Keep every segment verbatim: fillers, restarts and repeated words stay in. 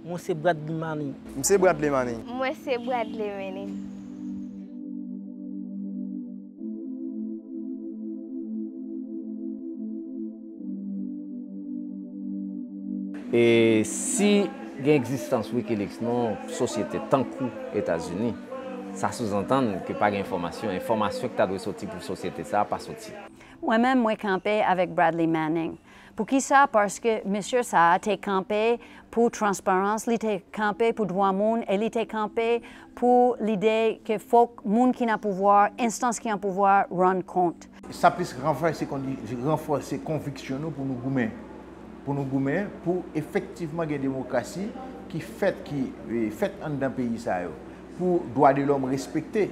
Mwen se Bradley Manning. M se Bradley Manning. Mwen se Bradley Manning. E si gen egzistans Wikileaks nan yon sosyete tankou Etazini, sa souzantann ke pa gen enfòmasyon. Enfòmasyon ki ta dwe soti pou sosyete sa a pa soti. Mwen menm, mwen kanpe avèk Bradley Manning. Poukisa? Paske mesye sa a te kanpe pou transparans, li te kanpe pou dwa moun, e li te kanpe pou lide ke fòk moun ki nan pouvwa, enstans ki an pouvwa, rann kont. Sa plis ranfòse, ranfòse konviksyon nou pou nou goumen. Pou nou goumen pou efektivman gen demokrasi ki fèt, ki eh, fèt anndan peyi sa yo. Pou dwa de lòm respekte.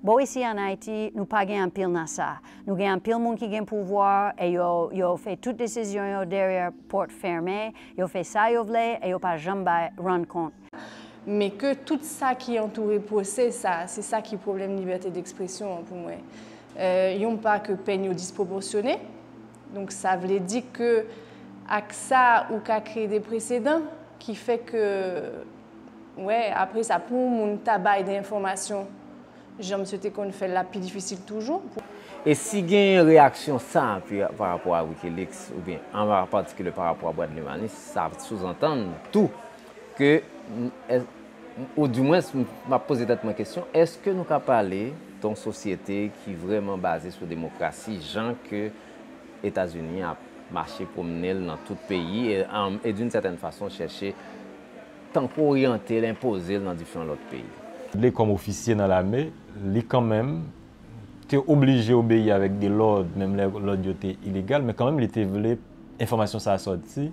Bò isi ann Ayiti, nou pa gen anpil nan sa. Nou gen anpil moun ki gen pouvwa e yo, yo fè tout desizyon yo dèyè pòt fèmen, yo fè sa yo vle e yo pa janm bay rann kont. Men ke tout sa ki antoure pwosè sa, se sa ki pwoblèm libète dekspresyon an pou mwen. Yon pa ke pèn yo dispwopòsyone, donk sa vle di ke ak sa ou ka kreye de presedan ki fè ke, wè, apre sa pou moun ta bay de enfòmasyon jan misye te konn fè l la pi difisil toujou. E si gen reyaksyon sa pa rapò a Wikileaks oubyen an patikilye pa rapò a Bradley Manning, sa souzantann tou ke, oudimwens m ap poze tèt mwen kesyon, èske nou ka pale de yon sosyete ki vrèman baze sou demokrasi jan ke Etazini ap mache pwomne l nan tout peyi e d'une certaine façon chèche tankou oryante l, enpoze l nan diferan lòt peyi. Bradley kòm ofisye nan lame, li kanmenm te oblije obeyi avèk de lòd, menm lè lòd yo te ilegal, men kanmenm li te vle enfòmasyon sa a sòti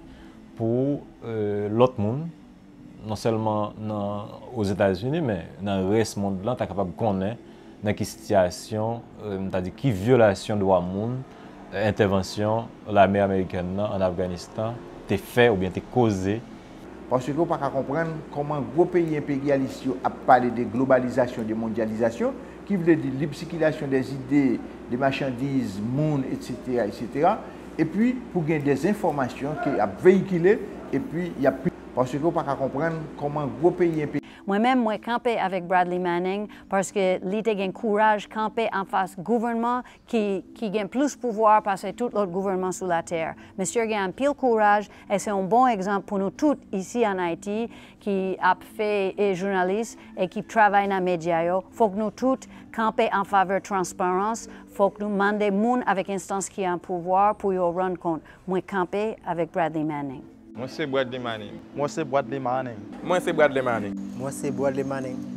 pou lòt moun, non sèlman nan Ozetazini, men nan rès mond lan, ta kapab konnen nan ki sitiyasyon, m ta di ki vyolasyon dwa moun, entèvansyon lame amerikèn nan ann Afganistan te fè oubyen te koze. Paske ou pa ka konprann kòman gwo peyi enperyalis yo ap pale de globalizasyon, de mondyalizasyon, ki vle di lib sikilasyon dè zide, de machandiz, moun, etsetera, etsetera, epi pou gen dè enfòmasyon ke ap veyikile, epi y ap. Paske ou pa ka konprann kòman gwo peyi enperyalis. Mwen menm, mwen kanpe avèk Bradley Manning paske li te gen kouraj kanpe anfas gouvènman ki, ki gen plis pouvwa pase tout lòt gouvènman sou latè. Mesye gen anpil kouraj e se yon bon egzanp pou nou tout isi ann Ayiti ki ap fè e jounalis e ki travay nan medya yo. Fòk nou tout kanpe an favè transparans, fòk nou mande moun avèk enstans ki an pouvwa pou yo rann kont. Mwen kanpe avèk Bradley Manning. Mwen se Bradley Manning. Mwen se Bradley Manning. Mwen se Bradley Manning. Mwen se Bradley Manning.